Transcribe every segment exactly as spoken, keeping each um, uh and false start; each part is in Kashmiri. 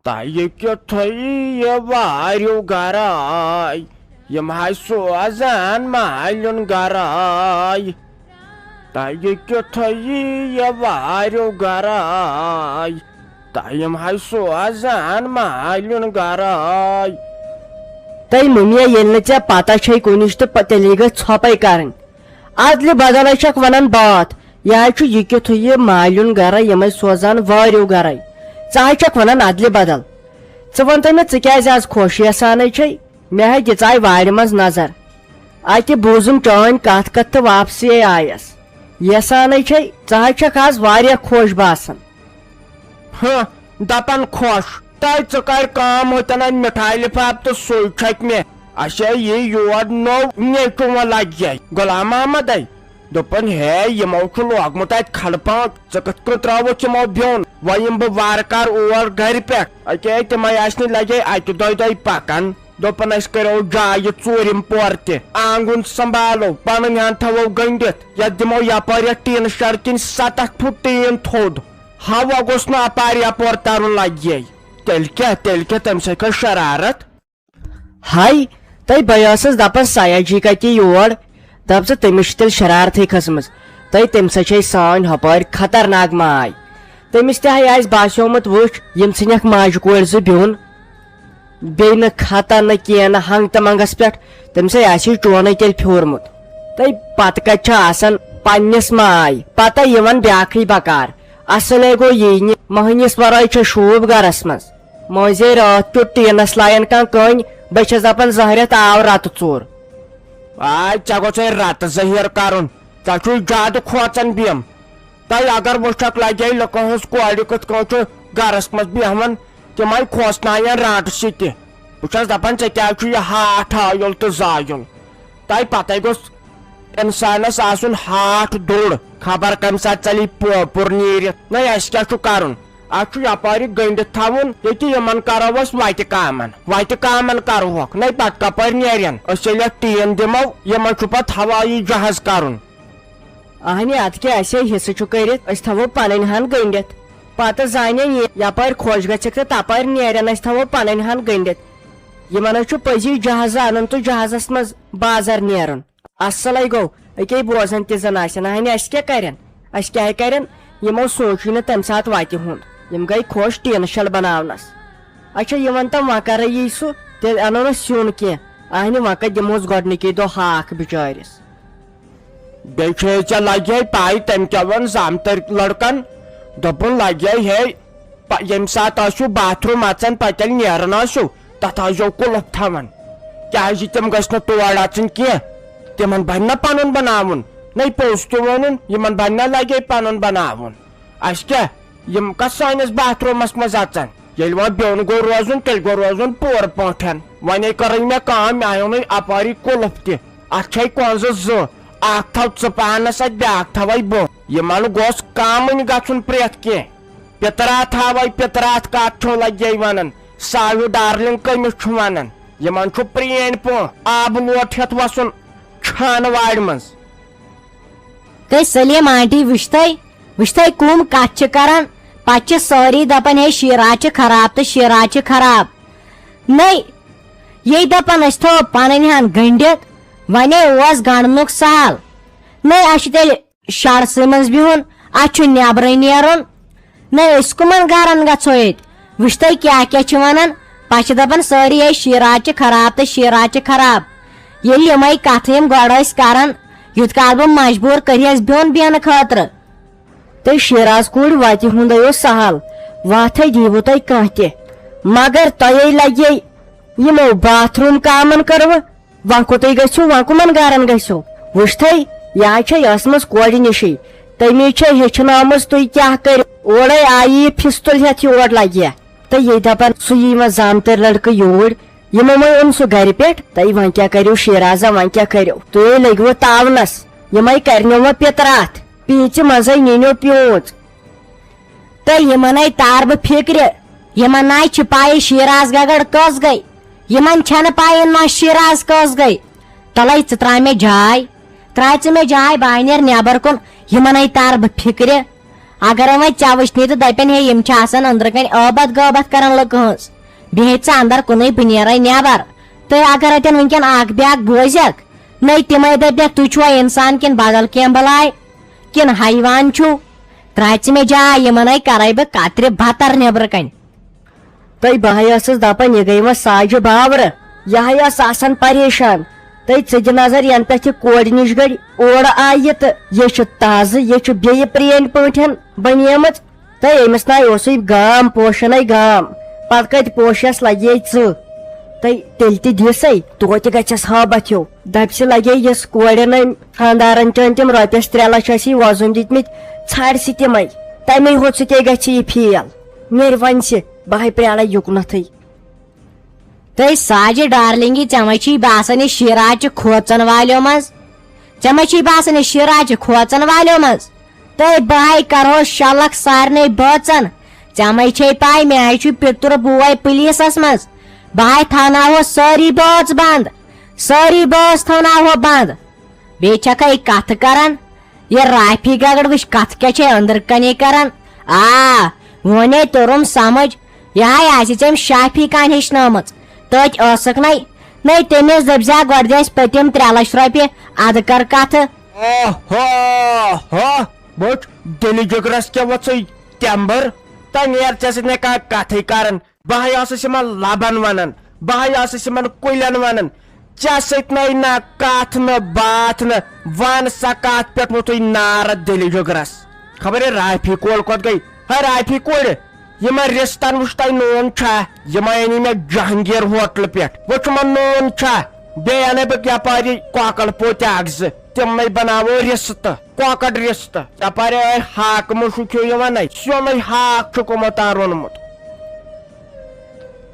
تۄہہِ کیُتھُے یہِ واریُو گرے، یِم ہاے سوزان مالیُن گرے۔ تۄہہِ کیُتھُے یہِ واریُو گرے، تۄہہِ یِم ہاے سوزان مالیُن گرے۔ تہٕ مُمیا، ییٚلہِ نہٕ ژےٚ پتہ چھے کُنِچ تہٕ پ-، تیٚلے گٔژھ ژھۄپے کرٕنۍ۔ ادلہِ بدلے چھکھ ونان باتھ، یہِ ہاے چھُ یہِ کیُتھُے یہِ مالیُن گرے، یِمے سوزان واریُو گرے۔ ژٕ ہاے چھکھ ونان ادلہِ بدل۔ ژٕ وَن تہٕ مےٚ، ژٕ کیازِ آز خۄش یژھانٕے چھے؟ مےٚ ہے دِژاے وارِ منٛز نظر۔ اَتہِ بوٗزُم چٲنۍ کَتھ کَتھ تہٕ واپسٕے آیَس۔ یَسانَے چھے، ژٕ حظ چھَکھ آز واریاہ خۄش باسان۔ ہہ، دَپان خۄش۔ تۄہہِ ژٕ کَر کٲم، ہوٚتٮ۪ن اَتہِ مِٹھایہِ لِفاف تہٕ سُے چھَکہِ مےٚ۔ اَسہِ ہے یی یور نوٚو نیٚچوٗ وۄنۍ لَگہِ ہے غلام محمدَے۔ دوٚپُن، ہے، یِمو چھُ لوگمُت اَتہِ کھڑٕ پانٛژھ، ژٕ کِتھ کٔنۍ ترٛاوُکھ یِمو بیوٚن؟ وۄنۍ یِمہٕ بہٕ وارٕ کارٕ اور گرِ پٮ۪ٹھ۔ اَکے تِمے آسہِ نہٕ لگے اَکہِ دۄیہِ دۄہہِ پکان۔ دوٚپُن، أسۍ کَرو جایہِ ژوٗرِم پور تہِ، آنٛگُن سنبھالو، پنٕنۍ ہن تھاوو گٔنٛڈِتھ، یَتھ دِمو یپٲرۍ یَتھ ٹیٖنہٕ شڈ کِنۍ ستتھ فُٹ ٹیٖن تھوٚد۔ ہوا گوٚژھ نہٕ اپارِ یپور ترُن لگہِ۔ تیٚلہِ کیٛاہ، تیٚلہِ کیٛاہ، تَمہِ سۭتۍ کھژِ شرارت۔ ہاے، تہٕ بہٕ ٲسٕس دَپان، سیا جی کَتہِ یور؟ دَپ ژٕ، تٔمِس چھِ تیٚلہِ شرارتھٕے کھٔژمٕژ۔ تہٕ تٔمۍ سۭتۍ چھے سٲنۍ ہۄپٲرۍ خطرناک ماے۔ تٔمِس تہِ ہے آسہِ باسیومُت، وٕچھ، یِم ژھٕنٮ۪کھ ماجہِ کورِ زٕ بیوٚن۔ بیٚیہِ نہٕ خطا نہٕ کینٛہہ، نہٕ ہنٛگ تہٕ منٛگَس پٮ۪ٹھ۔ تٔمِس ہے آسہِ یہِ چونٕے تیٚلہِ پھیوٗرمُت۔ تہٕ پَتہٕ کَتہِ چھُ آسان پنٛنِس ماے؟ پَتہٕ یِوان بیٛاکھٕے بکار۔ اَصٕلے گوٚو یی نہٕ، مۄہنِوِس وَرٲے چھےٚ شوٗب گَرَس منٛز۔ مٔنٛزۍ راتھ کیُتھ ٹیٖنس لایان کانٛہہ کٔنۍ، بہٕ چھَس دَپان زہرٮ۪تھ آو رَتہٕ ژوٗر۔ آے، ژےٚ گوٚژھے رَتہٕ زٔہیٖر کَرُن، ژےٚ چھُے زیادٕ کھوژان بیم۔ تۄہہِ اگر وٕچھکھ لگے لُکن ہٕنٛز کورِ کِتھ کٔنۍ چھُ گرس منٛز بیہوان، تِمے کھوژناون رانٛٹہٕ سۭتۍ تہِ۔ بہٕ چھَس دَپان، ژےٚ کیٛازِ چھُ یہِ ہاٹھ ہایُل تہٕ زایُل؟ تۄہہِ پَتَے گوٚژھ اِنسانَس آسُن ہاٹھ دوٚر، خبر کَمہِ ساتہٕ ژَلہِ یہِ پوپُر نیٖرِتھ۔ نَے، اَسہِ کیٛاہ چھُ کَرُن؟ اَسہِ چھُ یَپٲرۍ گٔنٛڈِتھ تھاوُن، ییٚتہِ یِمَن کَرو أسۍ وَتہِ کامَن، وَتہِ کامَن کَرٕہوکھ۔ نَے، پَتہٕ کَپٲرۍ نیرن؟ أسۍ ییٚلہِ اَتھ ٹیٖن دِمو، یِمَن چھُ پَتہٕ ہوٲیی جہاز کَرُن۔ اہنہِ، اَدٕ کیٛاہ، اَسے حصہٕ چھُ کٔرِتھ، أسۍ تھاوو پَنٕنۍ ہَن گٔنٛڈِتھ۔ پَتہٕ زانن یہِ، یَپٲرۍ خۄش گژھٮ۪کھ تہٕ تَپٲرۍ نیرن، أسۍ تھاوو پَنٕنۍ ہَن گٔنٛڈِتھ۔ یِمن حظ چھُ پٔزی جہازٕ اَنُن تہٕ جہازَس منٛز بازر نیرُن۔ اَصلَے گوٚو، أکے بوزان تہِ زَن آسن۔ اہنہِ، اَسہِ کیٛاہ کَرن؟ اَسہِ کیٛاہ کَرن؟ یِمو سوٗنٛچُے نہٕ تَمہِ ساتہٕ وَتہِ ہُنٛد۔ یِم گٔے خۄش ٹیٖنہٕ شَل بَناونَس۔ اچھا، یہِ وَن تہٕ، وۄنۍ کَرے یی سُہ، تیٚلہِ اَنو نہٕ سیُن کینٛہہ۔ اہنہِ، وۄنۍ کَتہِ دِمہوس گۄڈٕنِکی دۄہ ہاکھ بِچٲرِس؟ بیٚیہِ چھے ژےٚ لگہِ ہے پَے، تٔمۍ کیٛاہ ووٚن زامتٕرۍ لڑکن؟ دوٚپُن، لگہِ ہے ہے، پَ-، ییٚمہِ ساتہٕ ٲسِو باتھ روٗم اَژان، پَتہٕ ییٚلہِ نیران ٲسِو، تَتھ ٲسۍزیو قُلُف تھاوان، کیٛازِ تِم گٔژھۍ نہٕ تور اَژٕنۍ کینٛہہ۔ تِمن بَنہِ نہ پَنُن بَناوُن؟ نَے، پوٚز تہِ ووٚنُن، یِمن بَنہِ نہ لگے پَنُن بَناوُن؟ اَسہِ کیٛاہ؟ یِم کتھ سٲنِس باتھ روٗمس منٛز اژان؟ ییٚلہِ وۄنۍ بیوٚن گوٚو روزُن، تیٚلہِ گوٚو روزُن پوٗرٕ پٲٹھۍ۔ وۄنۍ کٔرٕے مےٚ کٲم، مےٚ اَنیو نہٕ اپٲری قُلف تہِ۔ اتھ چھے کۄنٛزٕ زٕ، اکھ تھاو ژٕ پانس اتھِ، بیٛاکھ تھاوے بہٕ۔ یِمن گوٚژھ کامٕنۍ گژھُن پرٛٮ۪تھ کینٛہہ۔ پِتراتھ ہاوے پِتراتھ کتھ چھُو لگے ونان، ساہیو ڈارلنگ کٔمِس چھُ ونان؟ یِمن چھُ پرٛٲنۍ پٲٹھۍ آبہٕ لوٹ ہٮ۪تھ وسُن چھانہٕ وارِ منٛز۔ تہٕ سلیٖم آنٹی، وٕچھ تۄہہِ، وٕچھ تۄہہِ کٕم کَتھٕ چھِ کَران؟ پَتہٕ چھِ سٲری دَپان، "ہے، شیٖراز چھِ خراب تہٕ شیٖراز چھِ خراب۔" نَے، یے دَپان، "أسۍ تھاوو پَنٕنۍ ہَن گٔنٛڈِتھ، وَنے اوس گَنٛڈنُک سَہَل۔" نَے، اَسہِ چھُ تیٚلہِ شَڑسٕے منٛز بِہُن، اَسہِ چھُ نٮ۪برٕے نیرُن۔ نَے، أسۍ کٕمَن گَرَن گژھو ییٚتہِ؟ وٕچھ تُہۍ کیٛاہ کیٛاہ چھِ وَنان؟ پَتہٕ چھِ دَپان سٲری، "ہے، شیٖراز چھِ خراب تہٕ شیٖراز چھِ خراب۔" ییٚلہِ یِمَے کَتھٕ یِم گۄڈٕ ٲسۍ کَران، یُتھ کال بہٕ مجبوٗر کٔرہَس بیوٚن بیٚہنہٕ خٲطرٕ۔ تہٕ شیٖراز کوٗرۍ وَتہِ ہُنٛدے اوس سَہَل، وَتھَے دیٖوٕ تۄہہِ کانٛہہ تہِ۔ مگر تۄہے لَگے یِمو باتھ روٗم کامَن کٔروٕ۔ وۄنۍ کوٚتٕے گٔژھِو، وۄنۍ کٕمَن گَرَن گٔژھِو؟ وٕچھ تھَے، یہِ حظ چھےٚ ٲسمٕژ کورِ نِشٕے۔ تٔمی چھےٚ ہیٚچھنٲومٕژ تُہۍ کیٛاہ کٔرِو۔ اورَے آیہِ یہِ پھِستُل ہٮ۪تھ یور لَگہِ۔ تہٕ یہِ دَپان، سُہ یی وۄنۍ زامتٕرۍ لٔڑکہٕ یوٗرۍ، یِمو وۄنۍ اوٚن سُہ گرِ پٮ۪ٹھ، تہٕ وۄنۍ کیٛاہ کٔرِو شیٖرازا، وۄنۍ کیٛاہ کٔرِو؟ تُہۍ لٔگِوٕ تاونس، یِمے کرنو وۄنۍ پِتراتھ، پیٖژِ منٛزے نِنیو پیوٗنٛژ۔ تہٕ یِمن ہے تار بہٕ فِکرِ، یِمن ناے چھِ پَیی شیٖراز گگڑ کٔژ گٔے، یِمن چھَنہٕ پَیی نہ شیٖراز کٔژ گٔے۔ تَلَے ژٕ ترٛاو مےٚ جاے، ترٛاو ژٕ مےٚ جاے، بہٕ ہا نیرٕ نٮ۪بر کُن، یِمن ہے تار بہٕ فِکرِ۔ اگر وۄنۍ ژےٚ وٕچھنی تہٕ دپن، ہے، یِم چھِ آسان أنٛدرٕ کنۍ ٲبت غٲبت کران لُکہٕ ہٕنٛز، بِہِتھ ژٕ اندر کُنُے، بہٕ نیرے نٮ۪بر۔ تہٕ اگر اتٮ۪ن وٕنکٮ۪ن اکھ بیاکھ بوزکھ، نٔے تِمے دپنکھ، تُہۍ چھُوا انسان کِنہٕ بدل کینٛہہ بلاے، کِنہٕ حیوان چھُو؟ ترٛاوِ ژٕ مےٚ جاے، یِمنے کرے بہٕ کترِ بتر نیبرٕ کنۍ۔ تہٕ بہٕ ہَے ٲسٕس دَپان، یہِ گٔے وۄنۍ ساجہِ باورٕ، یہِ ہَے ٲس آسان پریشان۔ تہٕ ژٕ دِ نظر، ینہٕ پٮ۪ٹھ یہِ کورِ نِش گٔڑ اورٕ آیہِ، تہٕ یہِ چھُ تازٕ، یہِ چھُ بیٚیہِ پرٛٲنۍ پٲٹھۍ بنیمٕژ۔ تہٕ أمِس نَے اوسُے گام پوشَنے گام، پتہٕ کَتہِ پوشَس لگے ژٕ؟ تہٕ تیٚلہِ تہِ دِسَے، توتہِ گژھٮ۪س ہٲبتھ ہیوٗ۔ دَپہِ سُہ، لگے یِژھ کورِ نہٕ خاندارن چٲنۍ تِم رۄپیس ترٛےٚ لچھ ٲسی وۄزُم دِتمٕتۍ، ژھانڈ سُہ تِمے۔ تمے ہوٚت سُہ تے گژھِ یہِ فیل۔ نیرِ وۄنۍ سُہ، بہٕ ہاے پرٛارے یُکنتھٕے۔ تہٕ ساجہِ ڈارلنگی، ژےٚ ما چھی باسان یہِ شیٖراز چھِ کھوژن والیو منٛز؟ ژےٚ ما چھی باسان یہِ شیٖراز چھِ کھوژن والیو منٛز؟ تہٕ بہٕ ہاے کرہو شلکھ سارنٕے بٲژن۔ ژےٚ ما چھے پاے، مےٚ ہاے چھُ پِتُر بوے پُلیٖسس منٛز۔ بہٕ ہاے تھاوناوہو سٲری بٲژ بنٛد۔ سٲری بٲژ تھاوناوہو بنٛد۔ بیٚیہِ چھکھے کتھٕ کران؟ یہِ رافی گگڑ وٕچھ، کتھ کیٛاہ چھے أنٛدرٕ کنے کران۔ آ، وۄنے توٚرُم سمجھ، یہِ ہاے آسہِ ژےٚ أمۍ شافی کامہِ ہیٚچھنٲومٕژ۔ تٔتۍ ٲسٕکھ نے، نے تٔمِس دٔپۍ زِ ہا گۄڈٕ دِ اَسہِ پٔتِم ترٛےٚ لچھ رۄپیہِ، ادٕ کر کتھٕ۔ اوہ، ہو، ہو، بوٚچھ دِلہِ جِگرس کیٛاہ وۄژٕے تٮ۪مبٕر؟ تہٕ نیر ژےٚ سۭتۍ نے کانٛہہ کتھٕے کران۔ بہٕ ہاے ٲسٕس یِمن لبن ونان، بہٕ ہاے ٲسٕس یِمن کُلٮ۪ن ونان، ژےٚ سۭتۍ نَے نہ کتھ نہ باتھ نہ، ون سا کتھ پٮ۪ٹھ ووٚتھُے نار دِلہِ جُگرس۔ خبر یہِ رافی کول کوٚت گٔے؟ ہے رافی کورِ، یِمن رِستن وُچھ تۄہہِ نوٗن چھا؟ یِمے أنی مےٚ جہانگیر ہوٹلہٕ پٮ۪ٹھ، وُچھ یِمن نوٗن چھا؟ بیٚیہِ انے بہٕ یپٲری کۄکر پوتہِ اکھ زٕ، تِمنے بناوو رِستہٕ۔ کۄکر رِستہٕ۔ ژےٚ پرے ٲے ہاکہٕ مُشُک ہیوٗ یِوان اَتہِ۔ سیوٚنُے ہاکھ چھُکھ یِمو تام روٚنمُت۔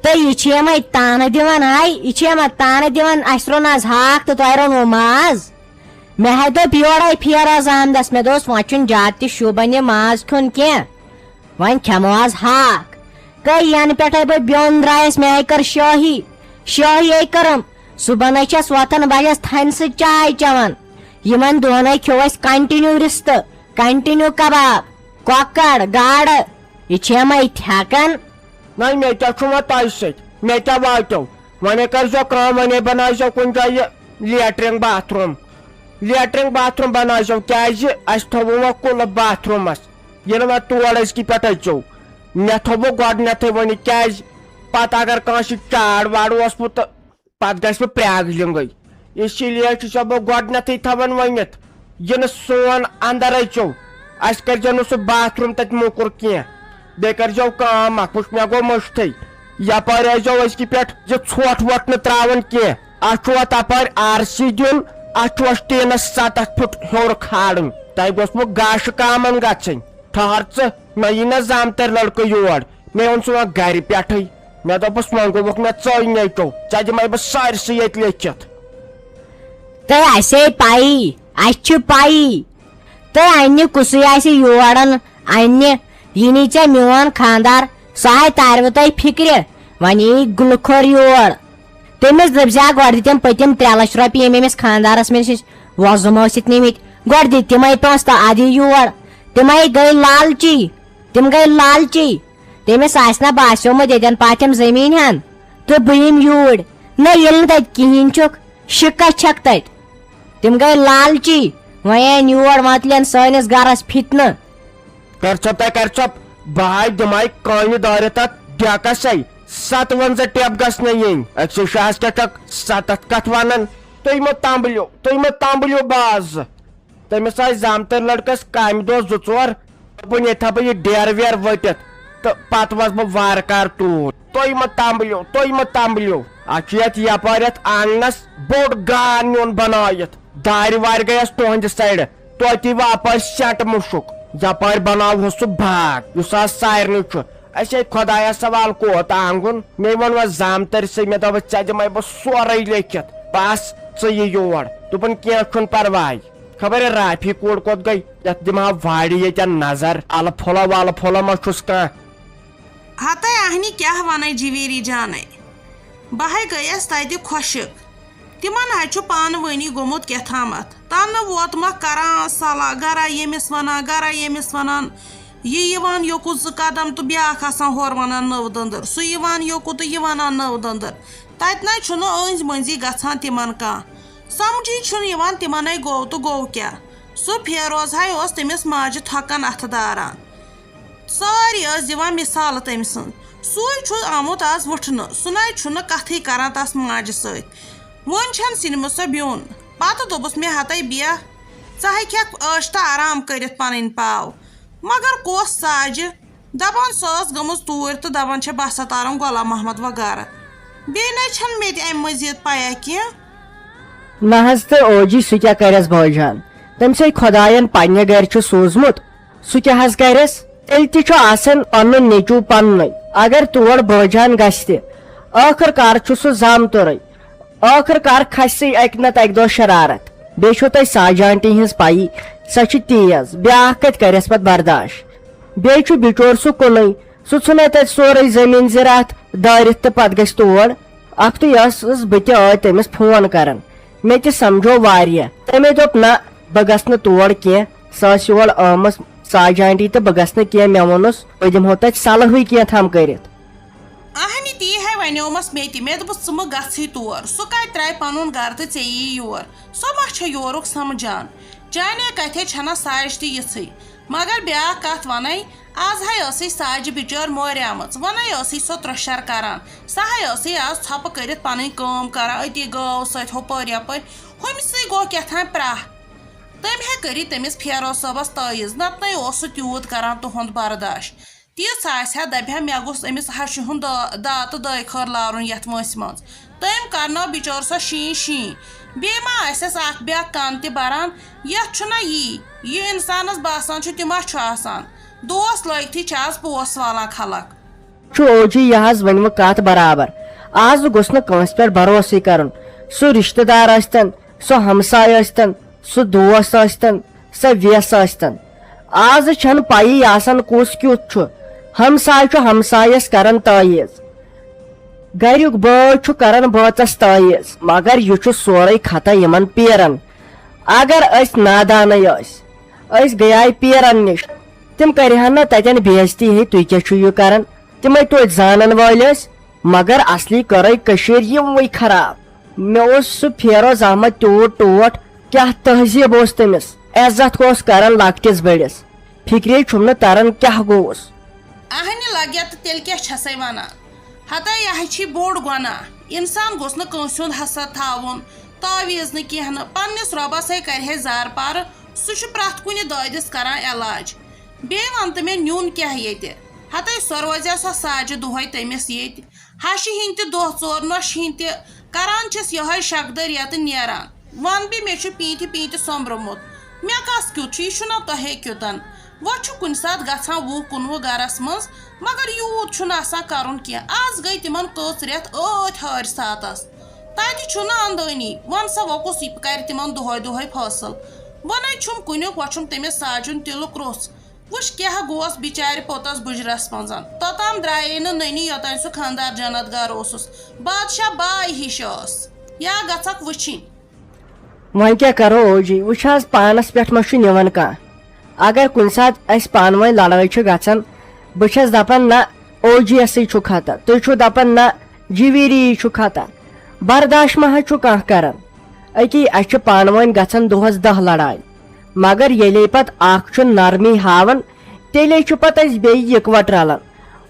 تہٕ یہِ چھِ یِمے تانہٕ دِوان، ہاے، یہِ چھِ یِمن تانہٕ دِوان، اَسہِ روٚن آز ہاکھ تہٕ تۄہہِ روٚنوُ ماز۔ مےٚ ہاے دوٚپ یورے پھیرٕ آز آمدس، مےٚ دوٚپُس وۄنۍ چھُنہٕ زیادٕ تہِ شوٗبان یہِ ماز کھیوٚن کینٛہہ۔ وۄنۍ کھٮ۪مو آز ہاکھ۔ تہٕ ینہٕ پٮ۪ٹھے بہٕ بیوٚن درٛایس، مےٚ ہے کٔر شٲہی، شٲہی ہے کٔرٕم۔ صُبحن ہے چھَس وۄتھان، بہٕ چھَس تھنہِ سۭتۍ چاے چٮ۪وان۔ یِمن دۄہن ہے کھیوٚو اَسہِ continue رِستہٕ، continue کباب، کۄکر، گاڈٕ۔ یہِ چھِ یِمے تھٮ۪کان۔ نہ، مےٚ کیٛاہ چھُ وۄنۍ تۄہہِ سۭتۍ؟ مےٚ کیٛاہ واتیو؟ وۄنۍ ہے کٔرۍزیو کٲم، وۄنۍ ہے بنٲیزیو کُنہِ جایہِ یہِ لیٹرین باتھ روٗم۔ لیٹرین باتھ روٗم بنٲیزیو، کیٛازِ اَسہِ تھوٚوُ وۄنۍ کُلُف باتھ روٗمس۔ ییٚلہِ وۄنۍ تور أزکہِ پٮ۪ٹھ أژِو، مےٚ تھوٚوُ گۄڈٕنٮ۪تھٕے ؤنِتھ، کیٛازِ پتہٕ اگر کٲنٛسہِ چاڑ واڑ اوسمُت تہٕ پتہٕ گژھِ وۄنۍ پرٛاگ لِنٛگٕے۔ اسی لیے چھُسو بہٕ گۄڈٕنٮ۪تھٕے تھاوان ؤنِتھ، یہِ نہٕ سون اندر أژِو، اَسہِ کٔرۍزیو نہٕ سُہ باتھ روٗم تَتہِ موٚکُر کینٛہہ۔ بیٚیہِ کٔرۍزیو کٲم اکھ، وٕچھ مےٚ گوٚو مٔشتھٕے، یپٲرۍ ٲسۍزیو أزکہِ پٮ۪ٹھ یہِ ژھۄٹھ وۄٹھ نہٕ ترٛاوان کینٛہہ۔ اَتھ چھُ اَتھ اَپٲرۍ آر سی دیُن، اَتھ چھُ اَتھ ٹیٖنَس سَتَتھ فُٹ ہیوٚر کھالُن۔ تۄہہِ گوٚژھوُ گاشہٕ کامَن گژھٕنۍ۔ ٹھہر ژٕ، مےٚ یی نہ زامتٕرۍ لڑکہٕ یور۔ مےٚ اوٚن سُہ وۄنۍ گرِ پٮ۪ٹھٕے۔ مےٚ دوٚپُس، وۄنۍ گوٚوُکھ مےٚ ژٕے نیچو، ژےٚ دِمَے بہٕ سٲرسٕے ییٚتہِ لیکھِتھ۔ تہٕ اَسے پَیی، اَسہِ چھِ پَیی۔ تہٕ اَنہِ کُسٕے آسہِ یور، اَنہِ یی نہٕ ژےٚ میون خاندار، سُہ ہاے تارِ وٕ تۄہہِ فِکرِ، وۄنۍ یی گُلہٕ کھور یور۔ تٔمِس دٔپۍ زِ ہا گۄڈٕ دِ تِم پٔتِم ترٛےٚ لَچھ رۄپیہِ، یِم أمِس خاندارَس مےٚ نِش وۄزُم ٲسِتھ نِمٕتۍ، گۄڈٕ دِ تِمَے پونٛسہٕ تہٕ اَدٕ یہِ یور۔ تِمَے گٔے لالچی، تِم گٔے لالچی۔ تٔمِس آسہِ نہ باسیومُت ییٚتٮ۪ن پاتھٮ۪م زٔمیٖن ہن، تہٕ بہٕ یِمہٕ یوٗرۍ۔ نہ، ییٚلہِ نہٕ تَتہِ کِہیٖنۍ چھُکھ، شِکَس چھَکھ تَتہِ۔ تِم گٔے لالچی، وۄنۍ یِن یور، وۄنۍ تُلن سٲنِس گرس فتنہٕ۔ کر ژھۄپ تہ کر ژھۄپ، بہٕ ہاے دِمے کانہِ دٲرِتھ اتھ ڈیکس ہے۔ ستونزہ ٹیپ گژھِ نہ یِنۍ۔ أکسٕے شاہس کیٛاہ چھکھ ستتھ کتھ ونان؟ تُہۍ مہ تمبلِو، تُہۍ مہ تمبلِو باز۔ تٔمِس آسہِ زامتٕرۍ لڑکس کامہِ دۄہ زٕ ژور۔ دوٚپُن، ییٚتہِ تھاوٕ بہٕ یہِ ڈیرٕ ویرٕ ؤٹِتھ تہٕ پتہٕ وسہٕ بہٕ وارٕ کارٕ توٗرۍ۔ تُہۍ مہ تمبلِو، تُہۍ مہ تمبلِو۔ اتھ چھُ یتھ یپٲرۍ یتھ آنگنس بوٚڑ گان نیُن بنٲیِتھ۔ دارِ وارِ گٔیس تُہنٛدِ سایڈٕ، توتہِ واپس سٮ۪ٹ مُشُک۔ یپٲرۍ بناوہوس سُہ باغ، یُس آز سارنٕے چھُ۔ اسے خۄدایس سوال کوت آنگُن۔ مےٚ ووٚن وۄنۍ زامتٕرۍ سٕے، مےٚ دوٚپُس، ژےٚ دِمے بہٕ سورُے لیکھِتھ، بس ژٕ یہِ یور۔ دوٚپُن، کینٛہہ چھُنہٕ پرواے۔ خبر یہِ رافی کوٗر کوٚت گٔے؟ یَتھ دِمہٕ ہا وارِ ییٚتٮ۪ن نظر، الہٕ پھوٚلہ ولہٕ پھوٚلہ ما چھُس کانٛہہ۔ ہتے اہنہِ کیٛاہ ونے جویری جانے؟ بہٕ ہے گٔیس تتہِ خۄشک۔ تِمن ہے چھُ پانہٕ وٲنی گوٚمُت کیٛاہ تامتھ۔ تنہٕ ووتمکھ کران صلاح، گرا ییٚمِس ونان، گرا ییٚمِس ونان۔ یہِ یِوان یوٚکُن زٕ قدم تہٕ بیٛاکھ آسان ہورٕ وَنان نٔو دٔنٛدٕر، سُہ یِوان یوٚکُن تہٕ یہِ وَنان نٔو دٔنٛدٕر۔ تَتہِ نَے چھُنہٕ أنٛزۍ مٔنٛزی گژھان تِمَن کانٛہہ۔ سَمجھی چھُنہٕ یِوان تِمَنے گوٚو تہٕ گوٚو کیٛاہ۔ سُہ فیروز ہَے اوس تٔمِس ماجہِ تھۄکَن اَتھٕ داران۔ سٲری ٲسۍ دِوان مِثال تٔمۍ سٕنٛز۔ سُے چھُ آمُت آز وٕٹھنہٕ، سُہ نَے چھُنہٕ کَتھٕے کَران تَس ماجہِ سۭتۍ۔ وۄنۍ چھَنہٕ سِنمہٕ سۄ بیوٚن۔ پَتہٕ دوٚپُس مےٚ، ہَتَے بیٚہہ، ژٕ ہیٚکھَکھ عٲش تہٕ آرام کٔرِتھ پَنٕنۍ پاو۔ مگر کۄس ساجہِ؟ دَپان سۄ ٲس گٔمٕژ توٗرۍ تہٕ دَپان چھےٚ بہٕ ہسا تارَن غلام محمد وغٲرٕ۔ بیٚیہِ نَے چھَنہٕ مےٚ تہِ اَمہِ مٔزیٖد پَیہ کینٛہہ۔ نہ حظ تہٕ اوجی، سُہ کیٛاہ کَرٮ۪س بٲے جان؟ تٔمۍ سٕے خۄدایَن پنٛنہِ گَرِ چھُ سوٗزمُت، سُہ کیٛاہ حظ کَرٮ۪س؟ تیٚلہِ تہِ چھُ آسان پَنُن نیٚچوٗ پَننُے۔ اگر تور بٲے جان گژھِ تہِ، ٲخٕر کار چھُ سُہ زامتُرٕے۔ ٲخٕر کار کھسہِ سُے اَکہِ نَتہٕ اَکہِ دۄہ شرارت۔ بیٚیہِ چھو تۄہہِ ساجہِ آنٹی ہٕنٛز پَیی، سۄ چھِ تیز، بیٛاکھ کَتہِ کَرٮ۪س پَتہٕ برداش؟ بیٚیہِ چھُ بِچور سُہ کُنُے، سُہ ژھُنے تَتہِ سورُے زٔمیٖن زِراعت دٲرِتھ تہٕ پَتہٕ گژھِ تور۔ اَکھتُے ٲسٕس بہٕ تہِ ٲدۍ تٔمِس فون کَران، مےٚ تہِ سَمجھو واریاہ۔ تٔمۍ دوٚپ، نہ، بہٕ گژھٕ نہٕ تور کینٛہہ، سۄ ٲس یور آمٕژ ساجہِ آنٹی تہٕ بہٕ گژھٕ نہٕ کینٛہہ، مےٚ ووٚنُس، بہٕ دِمہو تَتہِ صلحٕے کینٛہہ تام کٔرِتھ۔ اہنہِ، تی ہے ونیومس مےٚ تہِ۔ مےٚ دوٚپُس، ژٕ مہٕ گژھٕے تور۔ سُہ کتہِ ترٛاوِ پنُن گرٕ تہٕ ژےٚ یی یور؟ سۄ ما چھےٚ یورُک سمجھان؟ چانے کتھے چھنہ ساجہِ تہِ یِژھٕے۔ مگر بیاکھ کتھ ونَے، از ہے ٲسٕے ساجہِ بچٲر موریمٕژ، ونَے ٲسٕے سۄ ترٛشر کران۔ سۄ ہے ٲسٕے از ژھۄپہٕ کٔرِتھ پنٕنۍ کٲم کران، أتی گٲو سۭتۍ ہُپٲرۍ یپٲرۍ۔ ہُمہِ سٕے گوٚو کیٛاہ تام پرٛاہ۔ تٔمۍ ہے کٔری تٔمِس فیروز صٲبس تٲیٖز، نتہٕ نے اوس سُہ تیوٗت کران تُہُنٛد برداش۔ تِژھ آسہِ ہا، دَپہِ ہا، مےٚ گوٚژھ أمِس ہَشہِ ہُنٛد دا-، داتہٕ دٲے خٲر لارُن یَتھ وٲنٛسہِ منٛز۔ تٔمۍ کرنٲو بِچور سۄ شیٖن شیٖن۔ بیٚیہِ ما آسٮ۪س اکھ بیٛاکھ کَن تہِ بَران؟ یَتھ چھُنہ یی، یہِ اِنسانَس باسان چھُ، تہِ ما چھُ آسان۔ دوس لٲگتھٕے چھِ آز پوس والان خلق۔ چھُ اوجی یہِ حظ ؤنمٕژ کَتھ برابر۔ آز گوٚژھ نہٕ کٲنٛسہِ پٮ۪ٹھ بھروسٕے کرُن۔ سُہ رِشتہٕ دار ٲسۍتن، سُہ ہمساے ٲسۍتن، سُہ دوس ٲسۍتن، سۄ ویس ٲسۍتن۔ آز چھنہٕ پَیی آسان کُس کیُتھ چھُ۔ ہمساے چھُ ہمسایس کران تٲیٖز۔ گریُک بٲے چھُ کران بٲژس تٲیٖز۔ مگر یہِ چھُ سورُے خطا یِمن پیرن۔ اگر أسۍ نادانٕے ٲسۍ، أسۍ گٔیے پیرن نِش، تِم کرِہن نہٕ تتٮ۪ن بے عزتی، ہے تُہۍ کیٛاہ چھِو یہِ کران؟ تِمے توتہِ زانن وٲلۍ ٲسۍ، مگر اصلی کٔرٕے کٔشیٖر یِموٕے خراب۔ مےٚ اوس سُہ فیروز احمد تیوٗت ٹوٹھ، کیٛاہ تہذیٖب اوس تٔمِس، عزت اوس کران لۄکٹِس بٔڑِس۔ فِکرے چھُم نہٕ تران کیٛاہ گوٚوُس۔ اہنہِ لگہِ تہٕ تیٚلہِ کیٛاہ چھسے ونان؟ ہتا یہِ ہے چھی بوٚڑ گۄناہ۔ انسان گوٚژھ نہٕ کٲنٛسہِ ہُنٛد حسد تھاوُن، تعویٖذ نہٕ کینٛہہ نہٕ، پننِس رۄبس ہے کرِ ہے زارٕ پارٕ، سُہ چھُ پرٛٮ۪تھ کُنہِ دٲدِس کران علاج۔ بیٚیہِ وَن تہٕ مےٚ نیُن کیٛاہ ییٚتہِ؟ ہَتَے سۄ روزِ سۄ ساجہِ دۄہَے تٔمِس ییٚتہِ۔ ہَشہِ ہِنٛدۍ تہِ دۄہ ژور، نۄشہِ ہِنٛدۍ تہِ۔ کران چھِس یِہوٚے شَکھٕ دٔرۍ یَتہٕ نیران۔ وَن بہٕ مےٚ چھُ پیٖنتہِ پیٖنتہِ سۄمبرومُت۔ مےٚ کَس کیُتھ چھُ؟ یہِ چھُنہ تۄہے کیُتَن۔ وۄنۍ چھُ کُنہِ ساتہٕ گژھان وُہ کُنوُہ گَرَس منٛز، مگر یوٗت چھُنہٕ آسان کَرُن کینٛہہ۔ آز گٔے تِمَن کٔژ رٮ۪تھ ٲتھۍ ہارِ ساتَس۔ تَتہِ چھُنہٕ اندٲنی۔ وَن سا، وۄنۍ کُس یہِ کَرِ تِمَن دۄہَے دۄہَے فٲصٕل؟ وَنے چھُم کُنیُک، وۄنۍ چھُم تٔمِس ساجُن تِلُک روٚس۔ وٕچھ کیٛاہ گوس بِچارِ پوٚتَس بُجرَس منٛز۔ توٚتام درٛایے نہٕ نٔنی، یوٚتام سُہ خانٛدار جنت گار اوسُس۔ بادشاہ باے ہِش ٲس۔ یا گژھکھ وٕچھِنۍ۔ وۄنۍ کیٛاہ کرو اوجی؟ وٕچھ حظ، پانَس پٮ۪ٹھ ما چھُ نِوان کانٛہہ؟ اگر کُنہِ ساتہٕ اَسہِ پانہٕ ؤنۍ لڑٲے چھِ گژھان، بہٕ چھَس دَپان، نہ، اوجی یَسٕے چھُ خطا۔ تُہۍ چھِو دَپان، نہ، جِویٖری چھُ خطا۔ برداش ما حظ چھُ کانٛہہ کران؟ أکی اَسہِ چھِ پانہٕ ؤنۍ گژھان دۄہَس دَہ لڑایہِ، مگر ییٚلے پتہٕ اکھ چھُ نرمی ہاوان، تیٚلے چھُ پتہٕ أسۍ بیٚیہِ یِکوَٹ رلان۔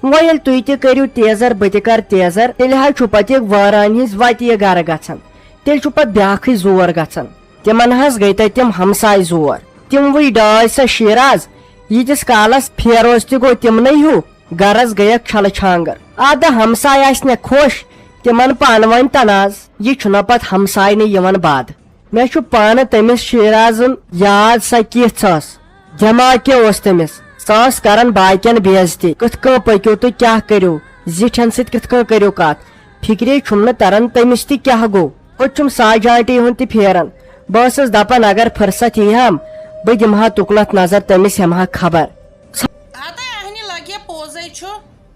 وۄنۍ ییٚلہِ تُہۍ تہِ کٔرِو تیزر، بہٕ تہِ کرٕ تیزر، تیٚلہِ حظ چھُ پتہٕ یہِ وٲران ہِنٛز وتہِ یہِ گرٕ گژھان۔ تیٚلہِ چھُ پتہٕ بیٛاکھٕے زور گژھان۔ تِمن حظ گٔے تتہِ تِم ہمساے زور۔ تِموٕے ڈاے سۄ شیراز، ییٖتِس کالس فیروز تہِ گوٚو تِمنٕے ہیوٗ، گرس گٔیکھ چھلہٕ چھانٛگٕر۔ ادٕ ہمساے آسہِ نہ خۄش، تِمن پانہٕ ؤنۍ تناز۔ یہِ چھُنہ پتہٕ ہمساے نہٕ یِوان بد۔ مےٚ چھُ پانہٕ تٔمِس شیرازُن یاد، سۄ کِژھ ٲس، دٮ۪ماغ کیٛاہ اوس تٔمِس۔ سۄ ٲس کران باقین بے عزتی، کِتھ کٔنۍ پٔکِو تہٕ کیٛاہ کٔرِو، زِٹھٮ۪ن سۭتۍ کِتھ کٔنۍ کٔرِو کتھ۔ فِکرے چھُم نہٕ تران تٔمِس تہِ کیٛاہ گوٚو۔ ہوٚتہِ چھُم ساجہِ آنٹی ہُنٛد تہِ پھیران۔ بہٕ ٲسٕس دپان، اگر فرصت یی ہم، بہٕ دِمہٕ ہا تُکنتھ نظر، تٔمِس ہٮ۪مہٕ ہا خبر۔ ہتے اہنہِ لگہِ پوزے چھُ۔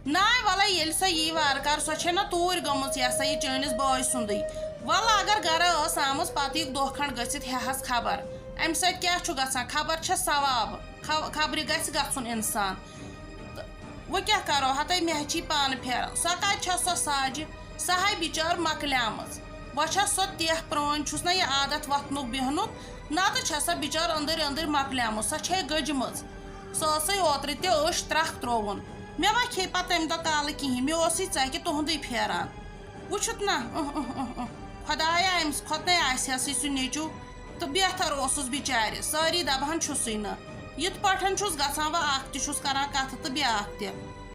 ناے وَلَے، ییٚلہِ سۄ یی وارٕ کارٕ، سۄ چھےٚ نہ توٗرۍ گٔمٕژ، یہِ ہسا یہِ چٲنِس بٲے سُنٛدٕے۔ وَلہٕ، اگر گرٕ ٲس آمٕژ، پتہٕ یُک دۄہ کھنٛڈ گٔژھِتھ ہیٚہَس خبر۔ اَمہِ سۭتۍ کیٛاہ چھُ گژھان؟ خبر چھےٚ ثواب۔ خب-، خبرِ گژھِ گژھُن اِنسان۔ تہٕ وۄنۍ کیٛاہ کَرو، ہَتَے مےٚ چھِی پانہٕ پھیران۔ سۄ کَتہِ چھےٚ سۄ ساجہِ؟ سۄ ہاے بِچٲر مۄکلیمٕژ۔ وۄنۍ چھےٚ سۄ تیٚہ پرٛٲنۍ، چھُس نہ یہِ عادت وۄتھنُک بیٚہنُک، نَتہٕ چھےٚ سۄ بِچٲر أنٛدٕرۍ أنٛدٕرۍ مۄکلیمٕژ۔ سۄ چھے گٔجمٕژ۔ سۄ ٲسٕے اوترٕ تہِ أچھ ترٛکھ ترٛووُن۔ مےٚ ما کھیٚیہِ پَتہٕ تَمہِ دۄہ کالہٕ کِہیٖنۍ، مےٚ اوسُے ژَکہِ تُہُنٛدُے پھیران۔ وٕچھُتھ نہ، اُہ، اُہ، اُہ، اُہ۔ خۄدایا، أمِس کھۄتہٕ نے آسہِ ہسٕے سُہ نیٚچوٗ۔ تہٕ بہتر اوسُس بِچارِ، سٲری دَپہٕ ہن چھُسٕے نہٕ۔ یِتھ پٲٹھۍ چھُس گژھان وۄنۍ اَکھ تہِ چھُس کَران کَتھٕ تہٕ بیٛاکھ تہِ۔